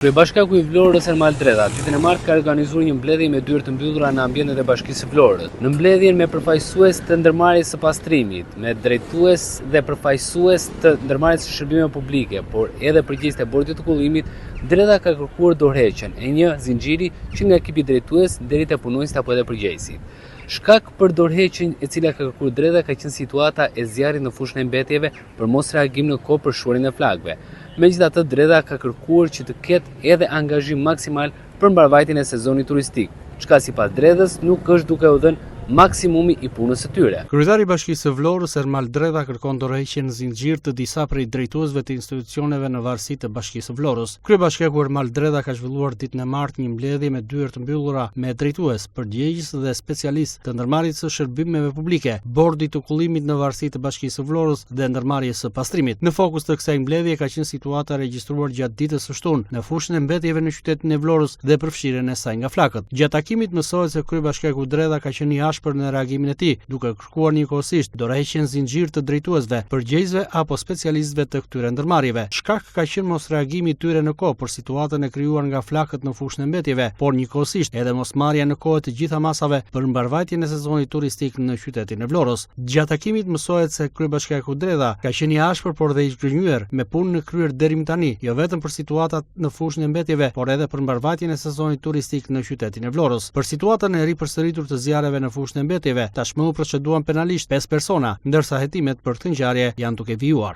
Kryebashkiaku i Vlorës Ermal Dredha, ditën e martë ka organizuar një mbledhje me dyer të mbyllura në ambientet e Bashkisë së Vlorës. Në mbledhjen me përfaqësues të ndërmarrjes së pastrimit, me drejtues dhe përfaqësues të ndërmarrjes së shërbimeve publike, por edhe përgjegjës të bordit të kullimit, Dredha ka kërkuar dorëheqjen e një zinxhiri që nga ekipi drejtues deri te punonjësit apo edhe përgjegjësit. Shkak për dorëheqjen e cila ka kërkuar Dredha ka qenë situata e zjarrit në fushën e mbetjeve për mos reagim në kohë për shuarjen e flakëve. Megjithatë Dredha ka kërkuar që të ketë edhe angazhim maksimal për mbarëvajtjen e sezonit turistik, çka sipas Dredhës nuk është duke u dhënë maksimumi i punës së tyre. Kryetari i Bashkisë së Vlorës, Ermal Dredha kërkon dorëheqjen në zinxhir të disa prej drejtuesve të institucioneve në varësi të Bashkisë së Vlorës. Kryebashkiaku Ermal Dredha ka zhvilluar ditën e martë një mbledhje me dyer të mbyllura me drejtues, përgjegjës dhe specialistë të ndërmarrjes së shërbimeve publike, bordit të kullimit në varësi të Bashkisë së Vlorës dhe ndërmarrjes së pastrimit. Në fokus të kësaj mbledhje ka qenë situata e regjistruar gjatë ditës së shtunë në fushën e mbetjeve në qytetin e Vlorës dhe përfshirjen e saj nga flakët. Gjatë takimit mësohet se kryebashkiaku Dredha ka qenë i ashpër në reagimin e tij, duke kërkuar njëkohësisht dorëheqjen zinxhir të drejtuesve, përgjegjësve apo specialistëve të këtyre ndërmarrjeve. Shkak ka qenë mosreagimi i tyre në kohë për situatën e krijuar nga flakët në fushën e mbetjeve, por njëkohësisht edhe mosmarrja në kohë e të gjitha masave për mbarëvajtjen e sezonit turistik në qytetin e Vlorës. Gjatë takimit mësohet se kryebashkiaku Dredha ka qenë i ashpër por dhe i zhgënjyer me punën e kryer deri më tani, jo vetëm për situatat në fushën e mbetjeve, por edhe për mbarëvajtjen e sezonit turistik në qytetin e Vlorës. Për situatën e ripërsëritur të zjarreve në fushën e mbetjeve, tashmë u proceduan penalisht 5 persona, ndërsa hetimet për këtë ngjarje janë duke vijuar.